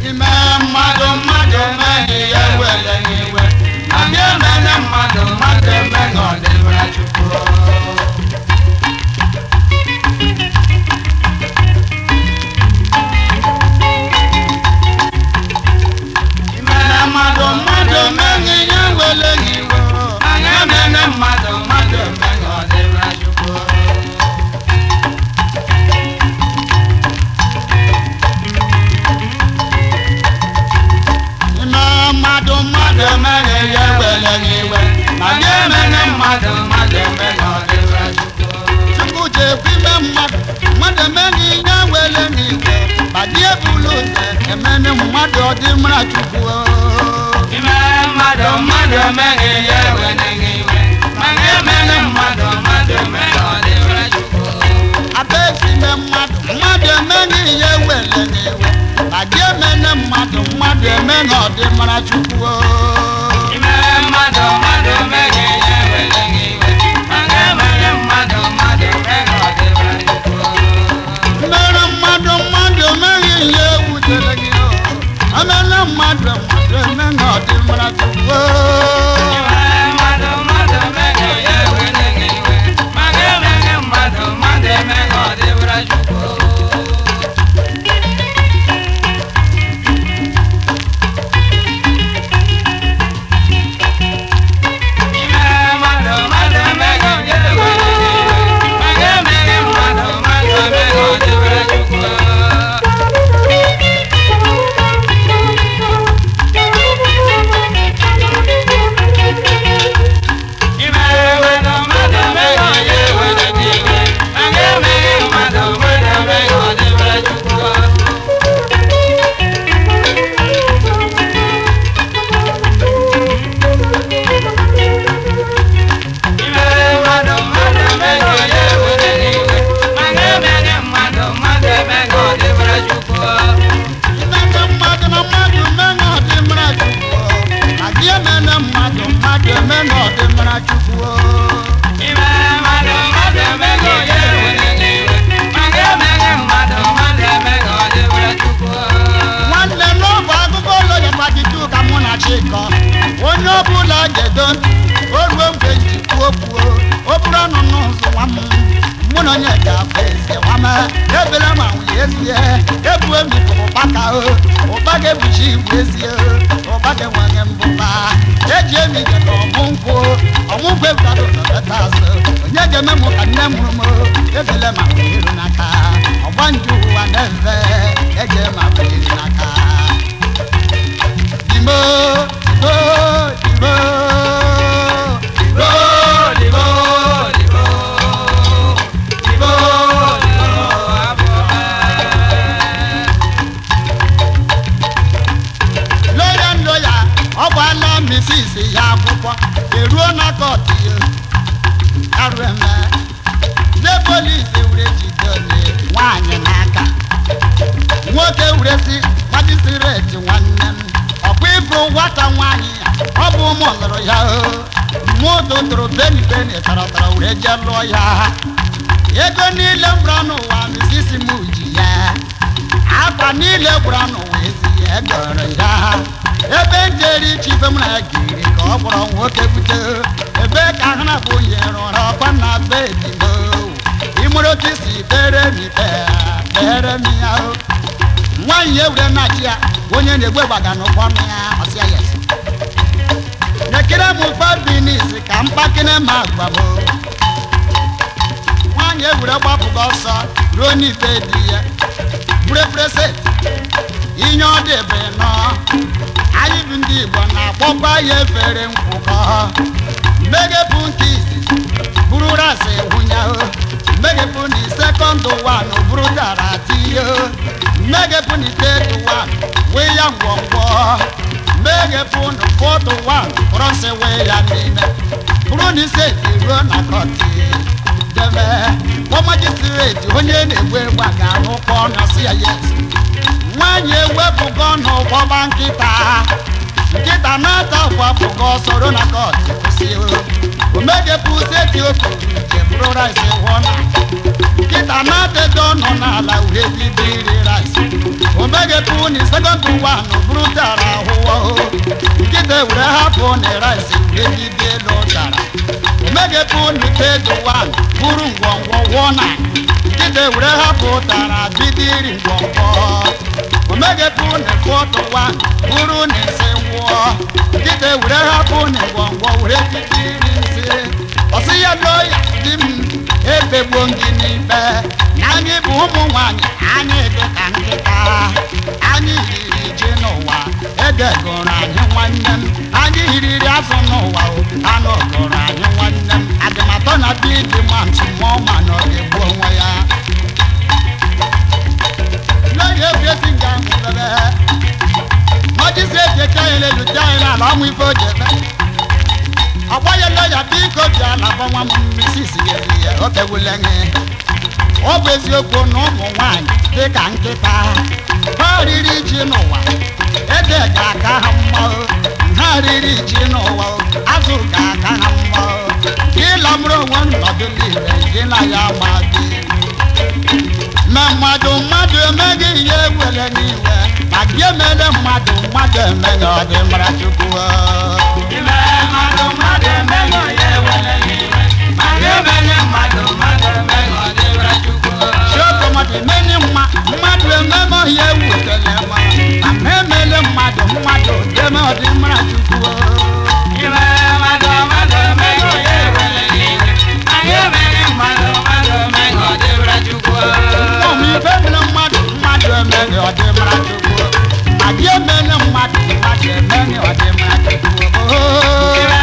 Ime mmadụ mmadụ emeghị ya ewele iwe, ma gị emene mmadụ mmadụ eme na ọ dịbara Chukwu. Ime mmadụ mmadụ emeghị ya ewele iwe, ma gị emene mmadụ mmadụ eme na ọ dịbara Chukwu. Ime mmadụ mmadụ emeghị ya ewele iwe, ma gị emene mmadụ mmadụ eme na ọ dịbara Chukwu. Chukwu jekwa ime mmadụ mmadụ emeghị ya ewele n'iwe, ma gị ebulu ụzọ emene mmadụ ọ dị mara Chukwu. Ime mmadụ mmadụ emeghị ya ewele iwe, ma gị emene mmadụ mmadụ eme na ọ dịbara Chukwu. Abesi ime mmadụ mmadụ emeghị ya ewele n'iwe, ma gị emene mmadụ mmadụ eme na ọ dị mara Chukwu. Ime mmadụ mmadụ emeghị ya ewele iwe, ma gị emene mmadụ mmadụ eme na ọ dịbara Chukwu. Mere mmadụ mmadụ emeghị ya ewutere gị o. Emene mmadụ mmadụ eme na ọ dị mara Chukwu. Ime mmadụ mmadụ emeghị ya ewele iwe, ma gị emene mmadụ mmadụ eme na ọ dịbara Chukwu. Ime mmadụ mmadụ emeghị ya ewele iwe, ma gị emene mmadụ mmadụ eme na ọ dịbara Chukwu. Ime mmadụ mmadụ emeghị ya ewele iwe, ma gị emene mmadụ mmadụ eme na ọ dịbara Chukwu. Ime mmadụ mmadụ emeghị ya ewele iwe, ma gị emene mmadụ mmadụ eme na ọ dịbara Chukwu. Imene mmadụ na mmadụ eme na ọ dị mara Chukwu. Ma gị emene mmadụ mmadụ eme na ọ dị mara Chukwu. Ime mmadụ mmadụ emeghị ya ewele iwe, ma gị emene mmadụ mmadụ eme na ọ dịbara Chukwu. Nwanne m ọ bụ akụkọ ụlọ nyakwajitu ka mụ na Chikọ. Onye ọbụla gedo ntị, o ruo mgbe ji kwuo kwuo, o bụrụ ọnụ n'ụzọ nwa m, mụ na onye ga-abụ eze nwa m, ebere ma nwunye ezie, ebuo m ifuru ụkpaka o, ụkpaka ekpuchi igwe ezie, ụkpaka enweghị mbụba, eji emi ije ka ọmụ nkwụ, ọmụ nkwụ ebutara ụzọ beta azụ, onye ga-eme mụ ka nne mụrụ m, ebele ma nwunye iru n'aka, ọgbanje ụwa na-efe, eje ma nwunye iru n'aka. Dimo, dimo, dimo. Libo, libo, libo, libo, libo, abụọ. Lọ́yà ń lọ́yà, ọ bụ ala misisi ya akwụkwọ, eruo na kọtụ ya, arụ eme. Ndị polisi were jide onye nwaanyị n'aka. Nwoke were sị, majisireti nwanne m, ọkwa ịbụ nwata nwaanyị ya, ọ bụ ụmụ lụrụ ya o. Mụ tụtụrụ beni beni tọrọ tọrọ were jee lụọ ya. Ego niile m gwara n'ụwa misisi m ji ya. Akwa niile gwara n'ụwa ezi ya egoro ya. Ebe njeri chife m na giri ka ọ gwọrọ nwoke bute. Ebe ka ha na bụ onye rụrụ ọkwa na be dimo. Ịmụrụ otu isi bere m ikpe bere m ya o. Nwaanyị ewure na-achị ya, onye na-egbu gbaga n'ụkwụ ọnụ ya, ọsịa yes. Nyekere m fabinis ka mkpakịrị ma agwa m. Nwaanyị ewure gbapụga ọsọ ruo n'ife di ya. Buru efere inye ọ dị bụ nọ. Anyị bụ ndị Igbo na-akpọkwa ya efere nkwụkọ. Mmegepụ nke izizi buru rasị wụnya o. Mmegepụ na sekọndụ wan buru dara tinye o. Mmegepụ na itedu wan wee ya ngwọngwọ. Mmegepụ na fọtụ wan bụrụ nsị wee ya n'ime. Bụrụ na ise ruo na kọtị deme. Kpọọ majisireti onye na-egbu egbu a ga-arụkọ ọnụ sị ya yes. Nwaanyị ewepụgo ọnụ gbọba Nkịta nkịta na-ata afọ ka ọ soro na court kwụsị. Omegepụ seti okwu jeburu rice wụọ na nkịta na-atedo ọnụ n'ala uhie bido iri rice. Omegepụ na second one bụrụ tara ahụhụ. Nkịta ewere hapụ na rice uhie bido elu tara. Omegepụ na third one bụrụ ngwongwo wụọ na nkịta ewere hapụ tara bido iri ngwongwo. Omegepụ na fourth one bụrụ na nsị nwụọ. Nkịta ewere hapụ na ngwongwo were bido iri nsị. Ọsị ya lọya di m, ebegbuo gị n'ikpe na anyị bụ ụmụ nwanyị, anyị dị ka nkịta. Anyị riri ji n'ụwa, ede gụrụ anyị nwanne m. Anyị riri azụ n'ụwa o, anụ gụrụ anyị nwanne m. Adịmatọ na big man mụọ ma na ọ ga-egbu onwe ya. Lọya ebiesi nga nwụbebe magistrate eke anyị n'elu dị anyị n'ala ọnwụ ife o ji eme. Ọgbanye lọya, biko bịa na nwa m misisi ya ya o kewule gị. Ọ bụ eziokwu na ụmụ nwanyị dị ka nkịta. Ha riri ji n'ụwa, ede ga-aka ha mma o. Ha riri ji n'ụwa o, azụ ga-aka ha mma o. Gị lamụrụ onwe m nọdụ n'ire gị na ya ma dị ma mmadụ mmadụ emeghị ihe ewere n'iwe ma gị emere mmadụ, mmadụ emeghị ọ dị mara Chukwu o. Ime mmadụ, mmadụ emeghị onye ewere n'iwe. Ma gị emere mmadụ, mmadụ emeghị ọ dịbara Chukwu. Chioko mmadụ emeni mma, mmadụ ememe ọhịa ewutele ma ma emele mmadụ, mmadụ eme ọ dị mara Chukwu o. Ime mmadụ, mmadụ emeghị onye ewere n'iwe. Ma gị emere mmadụ, mmadụ emeghị ọ dịbara Chukwu. Ụmụ ife mere mmadụ, mmadụ emeghị ọ dị mara Chukwu. Ma gị emele mmadụ, mmadụ emeghị ọ dị mara Chukwu o. Ime